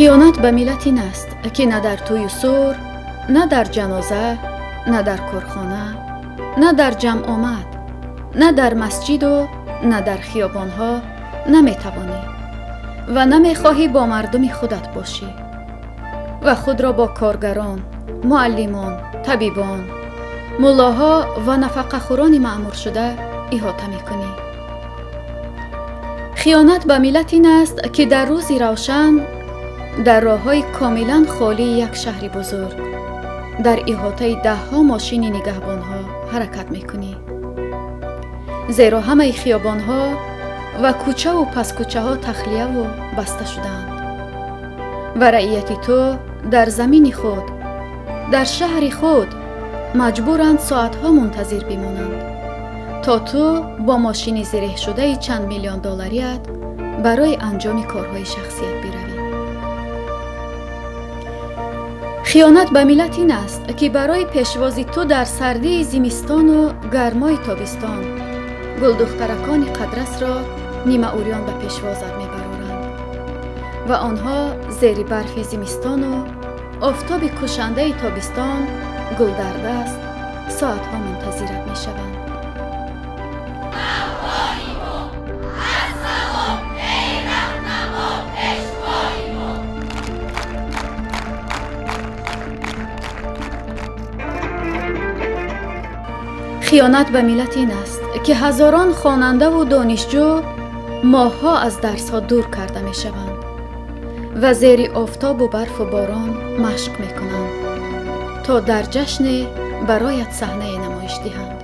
Хиёнат ба миллат ин аст, ки на дар тӯю сур, на дар ҷаноза, на дар корхона, на дар ҷамъомад, на дар масҷиду на дар хиёбонҳо наметавонӣ ва намехоҳӣ бо мардуми худат бошӣ ва худро бо коргарон, муаллимон, табибон, муллоҳо ва нафақахӯрони маъмуршуда иҳота мекунӣ. Хиёнат ба миллат ин аст, ки дар рӯзи равшан дар роҳҳои комилан холии як шаҳри бузург дар иҳотаи даҳҳо мошини нигаҳбонҳо ҳаракат мекунӣ, зеро ҳамаи хиёбонҳо ва кӯчаву паскӯчаҳо тахлияву баста шудаанд ва раияти ту дар замини худ, дар шаҳри худ маҷбуранд соатҳо мунтазир бимонанд, то ту бо мошини зиреҳшудаи чанд миллион долларият барои анҷоми корҳои шахсият биравӣ. Хиёнат ба миллат ин аст, ки барои пешвози ту дар сардии зимистону гармои тобистон гулдухтаракони қадрасро нимаурён ба пешвозат мебароранд ва онҳо зери барфи зимистону офтоби кушандаи тобистон гул дар даст соатҳо мунтазират мешаванд. Хиёнат ба миллат ин аст, ки ҳазорон хонандаву донишҷӯ моҳҳо аз дарсҳо дур карда мешаванд ва зери офтобу барфу борон машқ мекунанд, то дар ҷашне бароят саҳнае намоиш диҳанд.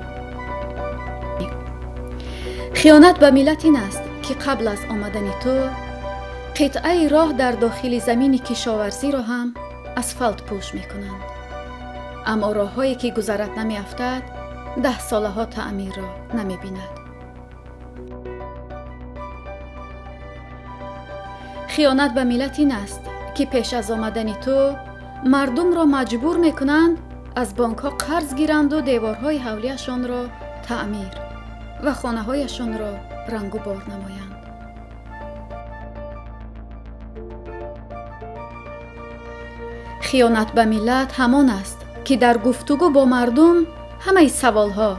Хиёнат ба миллат ин аст, ки қабл аз омадани ту қитъаи роҳ дар дохили замини кишоварзиро ҳам асфалт пӯш мекунанд, аммо роҳҳое ки гузарат намеафтад, даҳсолаҳо таъмирро намебинад. Хиёнат ба миллат ин аст, ки пеш аз омадани ту мардумро маҷбур мекунанд аз бонкҳо қарз гиранду деворҳои ҳавлияшонро таъмир ва хонаҳояшонро рангу бор намоянд. Хиёнат ба миллат ҳамон аст, ки дар гуфтугӯ бо мардум ҳамаи саволҳо,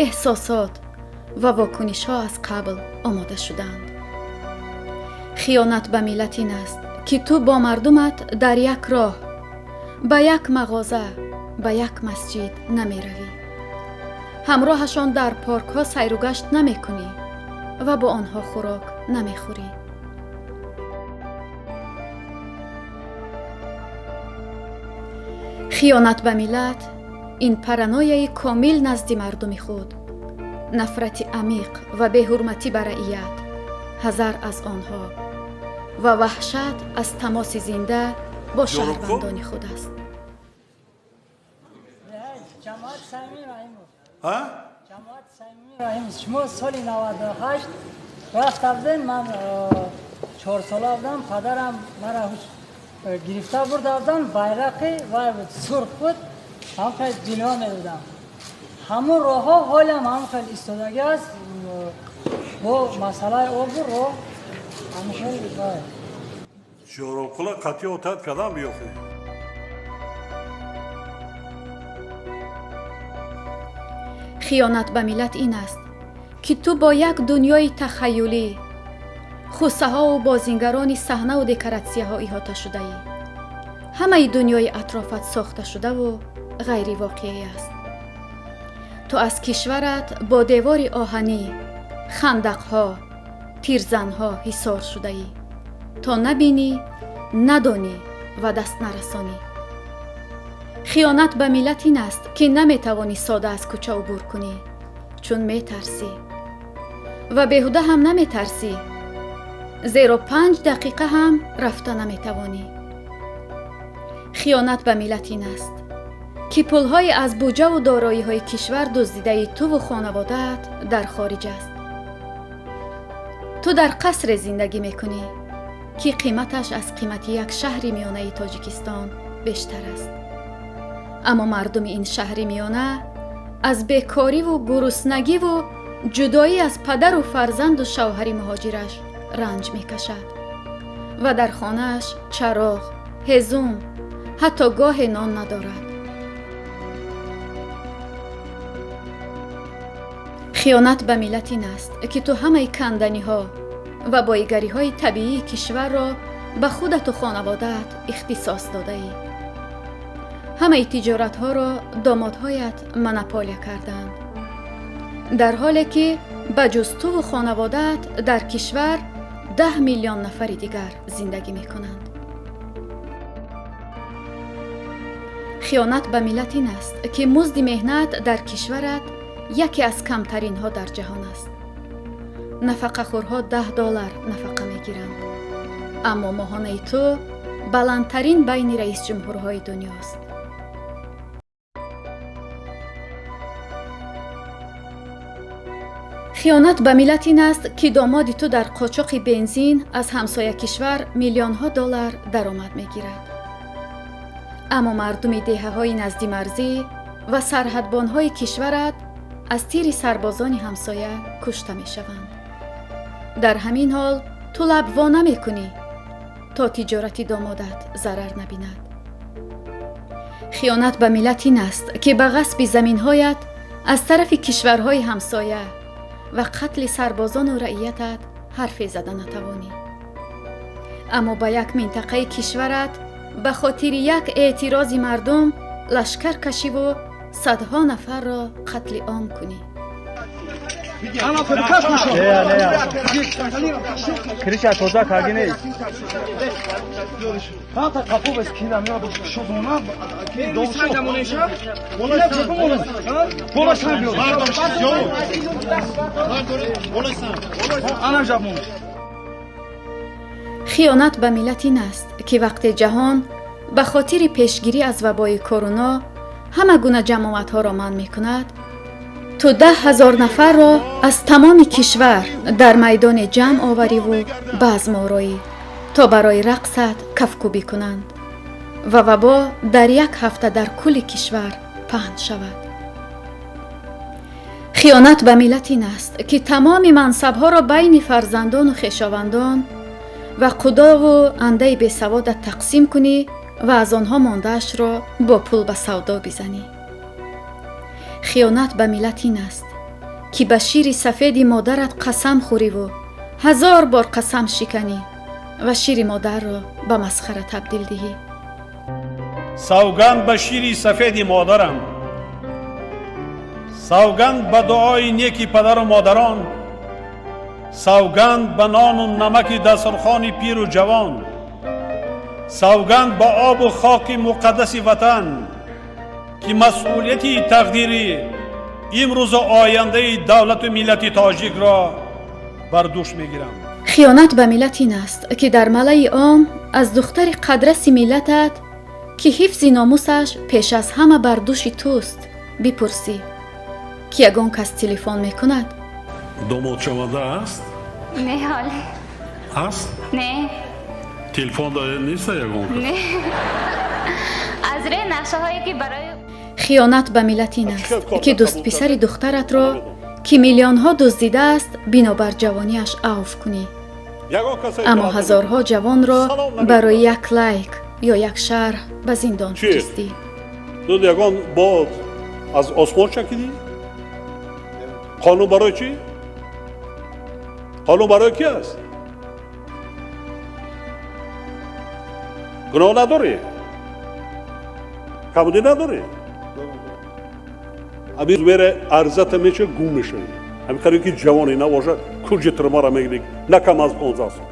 эҳсосот ва вокунишҳо аз қабл омода шудаанд. Хиёнат ба миллат ин аст, ки ту бо мардумат дар як роҳ, ба як мағоза, ба як масҷид намеравӣ, ҳамроҳашон дар паркҳо сайругашт намекунӣ ва бо онҳо хӯрок намехӯрӣ. Хиёнат ба миллат ин паранояи комил назди мардуми худ, нафрати амиқ ва беҳурматӣ ба раият, ҳазар аз онҳо ва ваҳшат аз тамоси зинда бо шаҳрвандони худ аст. Шумо соли 98 рафта будем, ман 4 сола будам, падарам мара гирифта бурда будам, байрақи вай буд, сурх буд, ҳам хел ҷилва медодам. Ҳамун роҳҳо ҳолиам ҳам хел истодагӣ аст, бо масъалаи обу роҳ ҳамин хел вай. Ҷоробқула қатъи отат кардам биёхӣ. Хиёнат ба миллат ин аст, ки ту бо як дунёи тахаюлӣ, хусаҳову бозингарони саҳнаву декоратсияҳо иҳота шудаӣ. Ҳамаи дунёи атрофат сохташудаву ғайривоқеӣ аст. Ту аз кишварат бо девори оҳанӣ, хандақҳо, тирзанҳо ҳисор шудаӣ, то набинӣ, надонӣ ва даст нарасонӣ. Хиёнат ба миллат ин аст, ки наметавонӣ сода аз кӯча убур кунӣ, чун метарсӣ. Ва беҳуда ҳам наметарсӣ, зеро 5 дақиқа ҳам рафта наметавонӣ. Хиёнат ба миллат ин аст, ки пулҳои аз буҷаву дороиҳои кишвар дуздидаи туву хонаводаат дар хориҷ аст. Ту дар қасре зиндагӣ мекунӣ, ки қиматаш аз қимати як шаҳри миёнаи Тоҷикистон бештар аст, аммо мардуми ин шаҳри миёна аз бекориву гуруснагиву ҷудоӣ аз падару фарзанду шавҳари муҳоҷираш ранҷ мекашад. Ва дар хонааш чароғ, ҳезум, ҳатто гоҳе нон надорад. Хиёнат ба миллат ин аст, ки ту ҳамаи канданиҳо ва боигариҳои табиии кишварро ба худату хонаводаат ихтисос додаӣ. Ҳамаи тиҷоратҳоро домодҳоят монополия кардаанд, дар ҳоле ки ба ҷуз туву хонаводаат дар кишвар 10 миллион нафари дигар зиндагӣ мекунанд. Хиёнат ба миллат ин аст, ки музди меҳнат дар кишварат яке аз камтаринҳо дар ҷаҳон аст. Нафақахӯрҳо $10 нафақа мегиранд, аммо моҳонаи ту баландтарин байни раисҷумҳурҳои дунёст. Хиёнат ба миллат ин аст, ки домоди ту дар қочоқи бензин аз ҳамсоя кишвар миллионҳо доллар даромад мегирад, аммо мардуми деҳаҳои наздимарзӣ ва сарҳадбонҳои кишварат аз тири сарбозони ҳамсоя кушта мешаванд. Дар ҳамин ҳол ту лаб во намекунӣ, то тиҷорати домодат зарар набинад. Хиёнат ба миллат ин аст, ки ба ғасби заминҳоят аз тарафи кишварҳои ҳамсоя ва қатли сарбозону раиятат ҳарфе зада натавонӣ, аммо ба як минтақаи кишварат ба хотири як эътирози мардум лашкар кашиву садҳо нафарро қатли ом кунӣ. Хиёнат ба миллат ин аст, ки вақте ҷаҳон ба хотири пешгирӣ аз вабои корона ҳама гуна ҷамоатҳоро манъ мекунад, ту 10 000 нафарро аз тамоми кишвар дар майдоне ҷамъ овариву базм ороӣ, то барои рақсат кафкӯбӣ кунанд ва вабо дар як ҳафта дар кулли кишвар паҳн шавад. Хиёнат ба миллат ин аст, ки тамоми мансабҳоро байни фарзандону хешовандон ва қудову андаи бесаводат тақсим кунӣ ва аз онҳо мондаашро бо пул ба савдо бизанӣ. Хиёнат ба миллат ин аст, ки ба шири сафеди модарат қасам хӯриву 1000 бор қасам шиканӣ ва шири модарро ба масхара табдил диҳӣ. Савганд ба шири сафеди модарам, савганд ба дуои неки падару модарон, савганд ба нону намаки дастурхони пиру ҷавон, савганд ба обу хоки муқаддаси ватан, ки масъулияти тақдири имрӯзу ояндаи давлату миллати тоҷикро бар дӯш мегирам. Хиёнат ба миллат ин аст, ки дар малаи ом аз духтари қадраси миллатат, ки ҳифзи номусаш пеш аз ҳама бар дӯши туст, бипурсӣ, ки ягон кас телефон мекунад. Домодшаванда аст? Не, ҳоле. Аст? Не. Телефон неста ягон кас? Не. Аз рӯи нақшаҳое ки барои Хиёнат ба миллат ин аст, ки дӯстписари духтаратро, ки миллионҳо дуздидааст, бинобар ҷавониаш авф кунӣ, аммо ҳазорҳо ҷавонро барои як лайк ё як шарҳ ба зиндон фиристӣ. Ту ягон бод аз осмон чакидӣ? Қонун барои чӣ? Қонун барои ки аст? Гуноҳ надорӣ, камудӣ надорӣ, ҳамин мере арзата меча, гум мешавӣ. Ҳамин қариб ки ҷавоне набошад, куҷи тирмара мегирӣ, на кам аз 15 сол.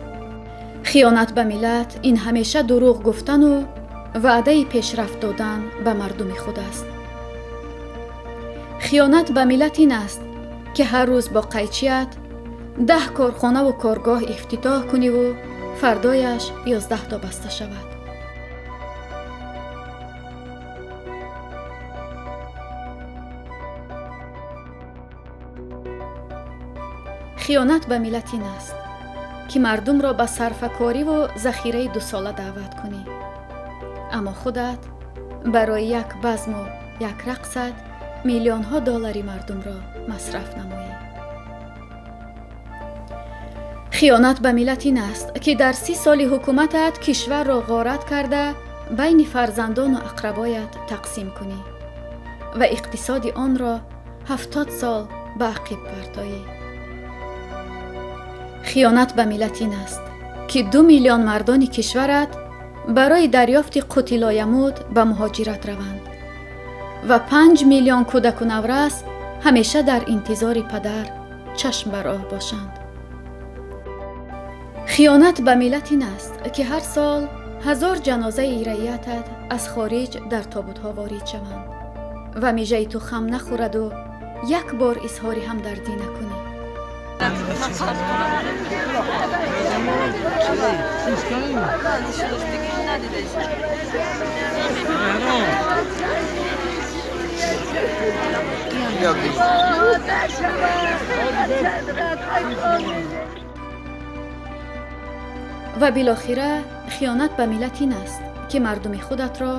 Хиёнат ба миллат ин ҳамеша дурӯғ гуфтану ваъдаи пешрафт додан ба мардуми худ аст. Хиёнат ба миллат ин аст, ки ҳар рӯз бо қайчият 10 корхонаву коргоҳ ифтитоҳ куниву фардояш 11то баста шавад. Хиёнат ба миллат ин аст, ки мардумро ба сарфакориву захираи дусола даъват кунӣ, аммо худат барои як базму як рақсат миллионҳо доллари мардумро масраф намоӣ. Хиёнат ба миллат ин аст, ки дар 30 соли ҳукуматат кишварро ғорат карда байни фарзандону ақрабоят тақсим кунӣ ва иқтисоди онро 70 сол ба ақиб партоӣ. Хиёнат ба миллат ин аст, ки 2 миллион мардони кишварат барои дарёфти қути лоямуд ба муҳоҷират раванд ва 5 миллион кӯдаку наврас ҳамеша дар интизори падар чашм бар роҳ бошанд. Хиёнат ба миллат ин аст, ки ҳар сол 1000 ҷанозаи раиятат аз хориҷ дар тобутҳо ворид шаванд ва мижаи ту хам нахӯраду як бор изҳори ҳамдардӣ накунӣ. Ва билохира хиёнат ба миллат ин аст, ки мардуми худатро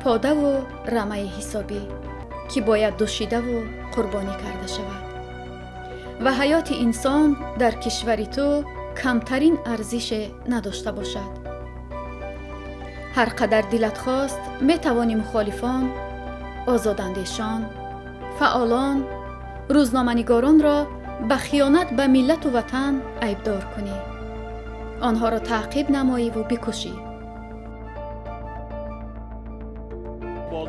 подаву рамаи ҳисобӣ, ки бояд душидаву қурбонӣ карда шавад ва ҳаёти инсон дар кишвари ту камтарин арзише надошта бошад. Ҳар қадар дилат хост, метавонӣ мухолифон, озодандешон, фаъолон, рӯзноманигоронро ба хиёнат ба миллату ватан айбдор кунӣ, онҳоро таъқиб намоиву бикушӣ.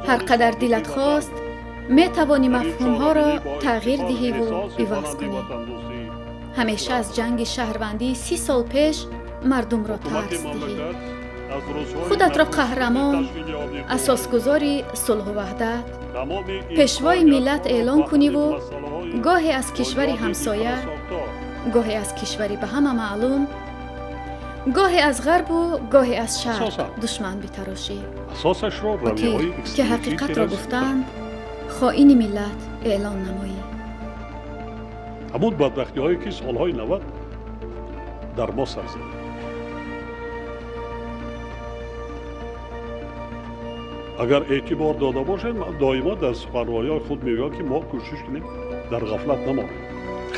Ҳар қадар дилат хост, метавонӣ мафҳумҳоро тағйир диҳиву иваз кунӣ. Ҳамеша аз ҷанги шаҳрвандии 30 сол пеш мардумро тарс диҳӣ. Худатро қаҳрамон, асосгузори сулҳу ваҳдат, пешвои миллат эълон куниву гоҳе аз кишвари ҳамсоя, гоҳе аз кишвари ба ҳама маълум, гоҳе аз ғарбу гоҳе аз шарқ душман битарошӣ. Ки ҳақиқатро гуфтанд, хоини миллат эълон намоӣ. Ҳамон бадбахтиҳое, ки солҳои 90 дар мо сар зад. Агар эътибор дода бошед, ман доимо дар суханрониҳои худ мегӯям, ки мо кӯшиш кунем дар ғафлат намонем.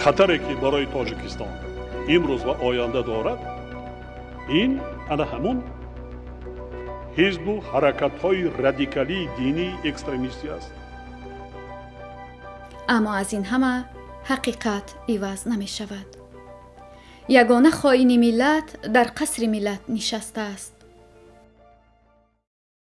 Хатаре, ки барои Тоҷикистон имрӯз ва оянда дорад, ин ана ҳамун ҳизбу ҳаракатҳои радикалии динии экстремистӣ аст. Аммо аз ин ҳама ҳақиқат иваз намешавад. Ягона хоини миллат дар қасри миллат нишастааст.